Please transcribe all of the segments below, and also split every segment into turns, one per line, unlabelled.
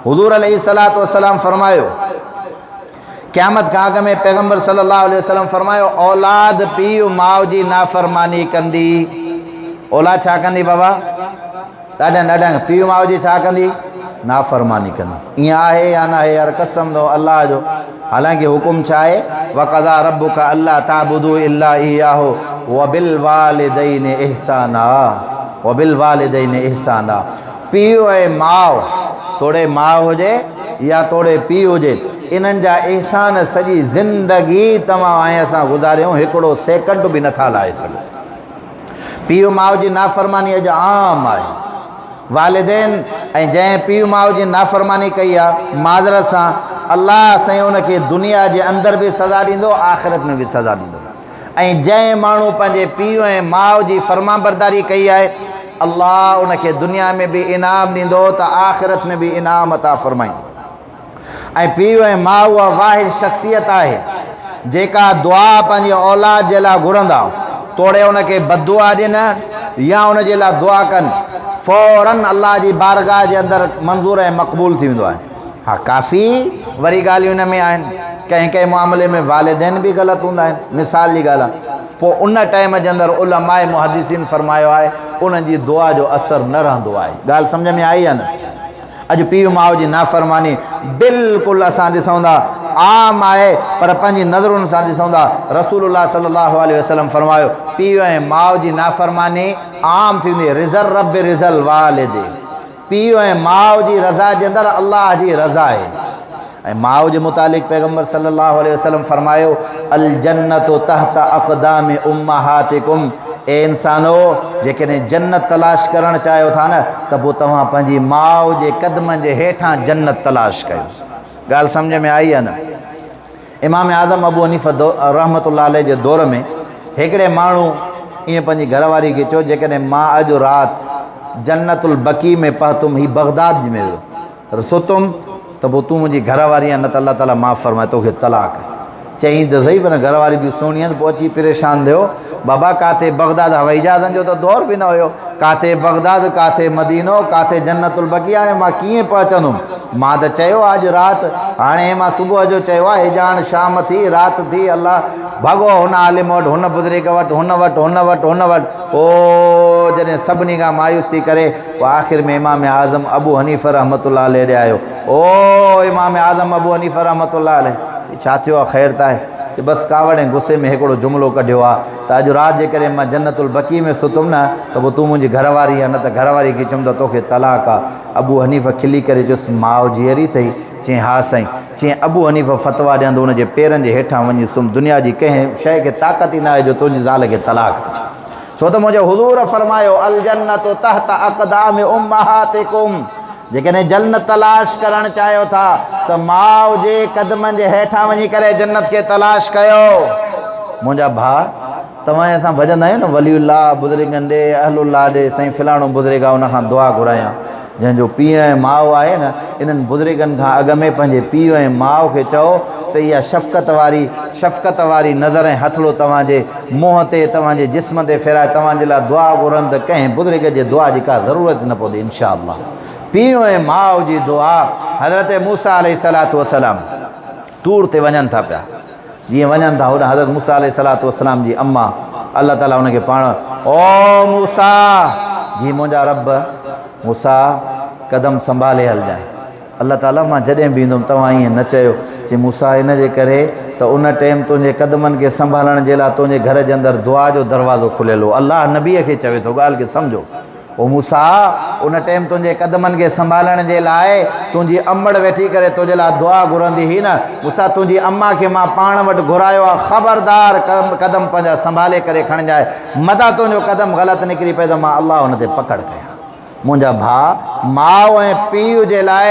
حضور عليه الصلوة والسلام فرمايو، قيامت کان اڳ ۾ پيغمبر صلي الله عليه وسلم فرمايو، اولاد پيء ماء جي نافرماني ڪندي. اولاد ڇا ڪندي بابا؟ ڏاڍن ڏاڍن پيء ماء جي ڇا ڪندي؟ نافرماني ڪندي. ائين آهي يا ناهي يار قسم اٿو الله جو. حالانڪه حڪم ڇا آهي؟ وقضا ربک الا تعبدوا الا اياه وبالوالدين احسانا وبالوالدين احسانا پيء ۽ ماء توڙي ماء هجي يا توڙي پيء هجي انهن جا احسان سڄي زندگي توهان ۽ اسان گذاريون هڪڙو سيڪنڊ به نٿا لاهي سگهون. پيء ماء جي نافرماني اڄ عام آهي. والدين ۽ جنهن پيء ماء جي نافرماني ڪئي آ معذرت سان الله سائين ان کي دنيا جي اندر به سزا ڏيندو آخرت ۾ به سزا ڏيندو ۽ جنهن ماڻهو پنهنجي پيء ۽ ماء جي فرمانبرداري ڪئي آهي الله ان کي دنيا ۾ به انعام ڏيندو ته آخرت ۾ به انعام عطا فرمائيندو. ۽ پيء ۽ ماء اها واحد شخصيت آهي جيڪا دعا پنهنجي اولاد جي لاء گهرندا توڙي ان کي بددعا ڏين يا ان جي لاء دعا ڪن فوراً الله جي بارگاهه جي اندر منظور ۽ مقبول ٿي ويندو آهي. ها ڪافي وري ڳالهيون ان ۾ آهن ڪنهن ڪنهن معاملي ۾ والدين به غلط هوندا آهن مثال جي ڳالهه آهي پوء ان ٽائيم جي اندر علماء محدثين فرمايو آهي انهن جي دعا جو اثر نه رهندو آهي ڳالهه سمجهه ۾ آئي يا نه؟ اڄ پيء ماء جي نافرماني بلڪل اسان ڏسون ٿا عام آهي پر پنهنجي نظرن سان ڏسون ٿا رسول الله صلي الله عليه وسلم فرمايو پيء ۽ ماء جي نافرماني عام ٿيندي رضا الرب رضا الوالد پيء ۽ ماء جي رضا جي اندر الله جي رضا آهي ۽ ماء جي متعلق پيغمبر صلي الله عليه وسلم فرمايو، الجنة تحت اقدام امهاتڪم اي انسانو! جيڪڏهن جنت تلاش ڪرڻ چاهيو ٿا نه ته پوء توهان پنهنجي ماء جي قدمن جي هيٺان جنت تلاش ڪيو. ڳالهه سمجهه ۾ آئي يا نه؟ امام اعظم ابو حنيفه رحمة الله عليه جي دور ۾ هڪڙي ماڻهو ائين پنهنجي گهر واري کي چيو، جيڪڏهن مان اڄ رات جنت البقيع ۾ پهتم، هي بغداد ۾ هيو، ستم ته پوء تون منهنجي گهر واري آهين نه ته الله تعاليٰ معاف فرمائي توکي طلاق. چيائين ته صحيح پر گهر واري به سهڻي آهي ته پوء اچي پريشان ٿيو. بابا ڪاٿي بغداد هوائي جهازن جو ته دور به نه هيو. ڪاٿي بغداد ڪاٿي مدينو ڪاٿي جنت البقيع هاڻي مان ڪيئن پهچندم. مان ته چيو آهي اڄ رات هاڻي مان صبح جو چيو آهي هي ڄاڻ شام ٿي رات ٿي الله ڀڳو هن عالم وٽ هن بزرگ وٽ هن وٽ هن وٽ هن وٽ پوء جڏهن سڀني کان مايوس ٿي ڪري پوء آخر ۾ امام اعظم ابو حنيفه رحمة الله عليه ڏي آيو. او امام اعظم ابو حنيفه رحمة الله عليه! چي ڇا ٿيو آ خير ته آهي؟ چي بس ڪاوڙ ۽ غصي ۾ هڪڙو جملو ڪڍيو آ ته اڄ رات جيڪڏهن مان جنت البقيع ۾ ستم نه ته پوء تون منهنجي گهر واري آهين نه ته گهر واري کي چيم ته توکي طلاق آ. ابو حنيفه کلي ڪري چيس ماء جيئري اٿئي؟ چيائين ها سائين. چيائين ابو حنيفه فتويٰ ڏيان ته ان جي پيرن جي هيٺان وڃي سمهه دنيا جي ڪنهن شيء کي طاقت ئي ناهي جو تنهنجي زال کي طلاق ڏجي. ڇو ته منهنجي حضور فرمايو، الجنة تحت اقدام امهاتڪم جيڪڏهن جنت تلاش ڪرڻ چاهيو ٿا ته ماء جي قدمن جي هيٺان وڃي ڪري جنت کي تلاش ڪيو. منهنجا ڀاء! توهان اسان ڀڄندا آهيون نه ولي الله بزرگن ڏي، اهل الله ڏي، سائين فلاڻو بزرگ آهي ان کان دعا گهرايان. جنهن جو پيء ۽ ماء آهي نه، انهن بزرگن کان اڳ ۾ پنهنجي پيء ۽ ماء کي چئو ته اها شفقت واري شفقت واري نظر ۽ هٿڙو توهان جي منهن تي توهان جي جسم تي ڦيرائي توهان جي لاء دعا گهرن ته ڪنهن بزرگ جي دعا جي ڪا ضرورت نه پوندي انشاء الله پيء ۽ ماء جي دعا حضرت موسيٰ عليه الصلوة والسلام طور تي وڃن ٿا پيا جيئن وڃن ٿا هوڏانهن حضرت موسيٰ عليه الصلوة والسلام جي اما الله تعالي ان کي پاڻ او موسيٰ جي منهنجا رب موسيٰ قدم سنڀالي هلجانء الله تعالي مان جڏهن به ايندم توهان ائين نه چيو چي موسيٰ ان جي ڪري ته ان ٽيم تنهنجي قدمن کي سنڀالڻ جي لاء تنهنجي گهر جي اندر دعا جو دروازو کليل هو الله نبي کي چوي ٿو ڳالهه کي سمجهو او موسيٰ! ان ٽيم تنهنجي قدمن کي سنڀالڻ جي لاء تنهنجي امڙ ويٺي ڪري تنهنجي لاء دعا گهرندي هئي نه؟ موسيٰ! تنهنجي اما کي مان پاڻ وٽ گهرايو آهي، خبردار قدم پنهنجا سنڀالي ڪري کڻجانء، متان تنهنجو قدم غلط نڪري پئي ته مان الله ان تي پڪڙ ڪيان. منهنجا ڀاء! ماء ۽ پيء جي لاء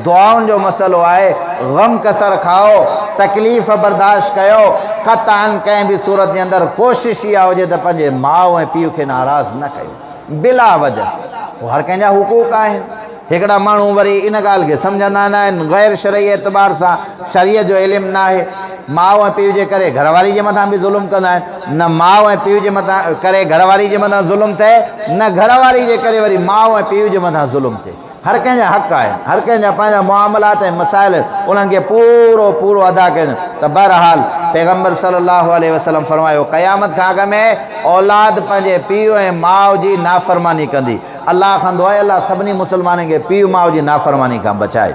دعائن جو مسئلو آهي، غم ڪسر کائو، تڪليف برداشت ڪيو، قطعاً ڪنهن به صورت جي اندر ڪوشش اها هجي ته پنهنجي ماء ۽ پيء کي ناراض نه ڪيو. بلا وجه پوء هر ڪنهن جا حقوق آهن. هڪڙا ماڻهو وري ان ڳالهه کي سمجهندا نه آهن، غير شرعي اعتبار سان شريعت جو علم ناهي، ماء ۽ پيء جي ڪري گهر واري جي مٿان به ظلم ڪندا آهن، نه ماء ۽ پيء جي مٿان ڪري گهر واري جي مٿان ظلم ٿئي، نه گهر واري جي ڪري وري ماء ۽ پيء جي مٿان ظلم ٿئي. هر ڪنهن جا حق آهن، هر ڪنهن جا پنهنجا معاملات ۽ مسائل آهن، انهن کي پورو پورو ادا ڪجن ته بهرحال پيغمبر صلي الله عليه وسلم فرمايو، قيامت کان اڳ ۾ اولاد پنهنجي پيء ۽ ماء جي نافرماني ڪندي. الله کان دعا آهي الله سڀني مسلمانن کي پيء ماء جي نافرماني کان بچائي.